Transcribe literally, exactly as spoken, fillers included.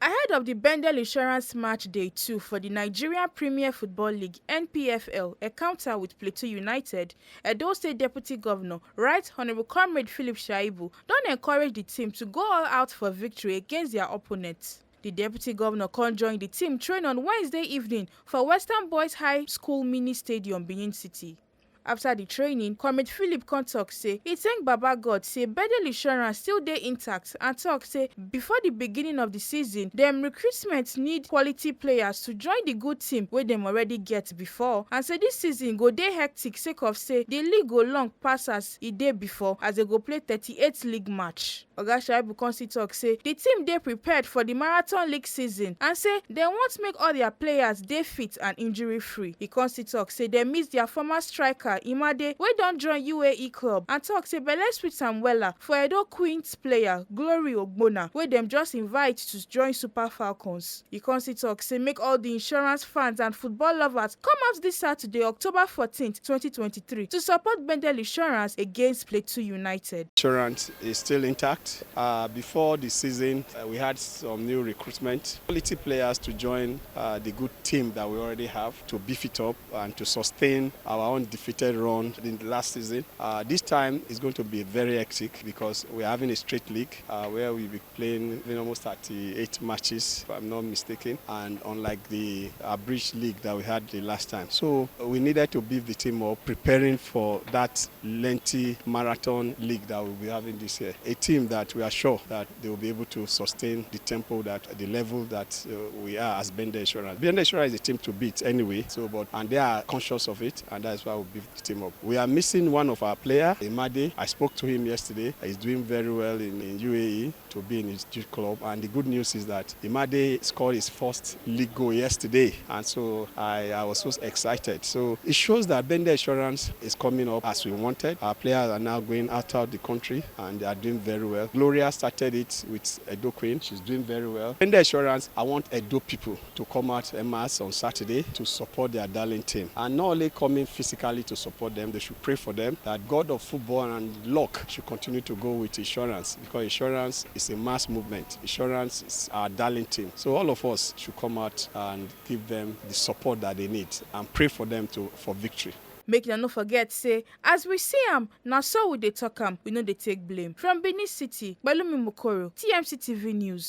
Ahead of the Bendel Insurance match day two for the Nigerian Premier Football League, N P F L, encounter with Plateau United, Edo State Deputy Governor, Right Honorable Comrade Philip Shaibu, don encourage the team to go all out for victory against their opponents. The deputy governor come join the team train on Wednesday evening for Western Boys High School Mini Stadium, Benin City. After the training, Comrade Philip come talk say he thank Baba God say Bedell Insurance still dey intact and talk say before the beginning of the season, dem recruitment need quality players to join the good team wey dem already get before, and say this season go dey hectic sake of say the league go long pass as e dey before, as they go play thirty-eight league match. Oga Shaibu come still talk say the team dey prepared for the Marathon League season and say dem want make all their players dey fit and injury free. He come still talk say dem miss their former striker Imade, wey don join U A E club, and talk say belle sweet am wella for Edo Queens player Glory Ogbonna, wey dem just invite to join Super Falcons. He come still talk say make all the insurance fans and football lovers come out this Saturday, October fourteenth, twenty twenty-three, to support Bendel Insurance against Plateau United. Insurance is still intact. Uh, before the season, uh, we had some new recruitment, quality players to join uh, the good team that we already have to beef it up and to sustain our undefeated run in the last season. Uh, this time is going to be very hectic because we're having a straight league uh, where we'll be playing in almost thirty-eight matches, if I'm not mistaken, and unlike the abridged league that we had the last time. So we needed to beef the team up, preparing for that lengthy marathon league that we'll be having this year. A team that we are sure that they will be able to sustain the tempo, that the level that uh, we are as Bender Insurance. Bender Insurance is a team to beat anyway, so but and they are conscious of it, and that's why we beef the team up. We are missing one of our player, Imade. I spoke to him yesterday. He's doing very well in, in U A E to be in his youth club. And the good news is that Imade scored his first league goal yesterday. And so I, I was so excited. So it shows that Bender Insurance is coming up as we wanted. Our players are now going out of the country and they are doing very well. Gloria started it with Edo Queen. She's doing very well. Bender Insurance, I want Edo people to come out en masse on Saturday to support their darling team. And not only coming physically to support them, they should pray for them that God of football and luck should continue to go with Insurance, because Insurance is a mass movement. Insurance is our darling team. So all of us should come out and give them the support that they need and pray for them to for victory. Make una no forget say as we see am, na so we dey talk am, we no dey take blame. From Benin City, Pelumi Mokoro, T M C T V News.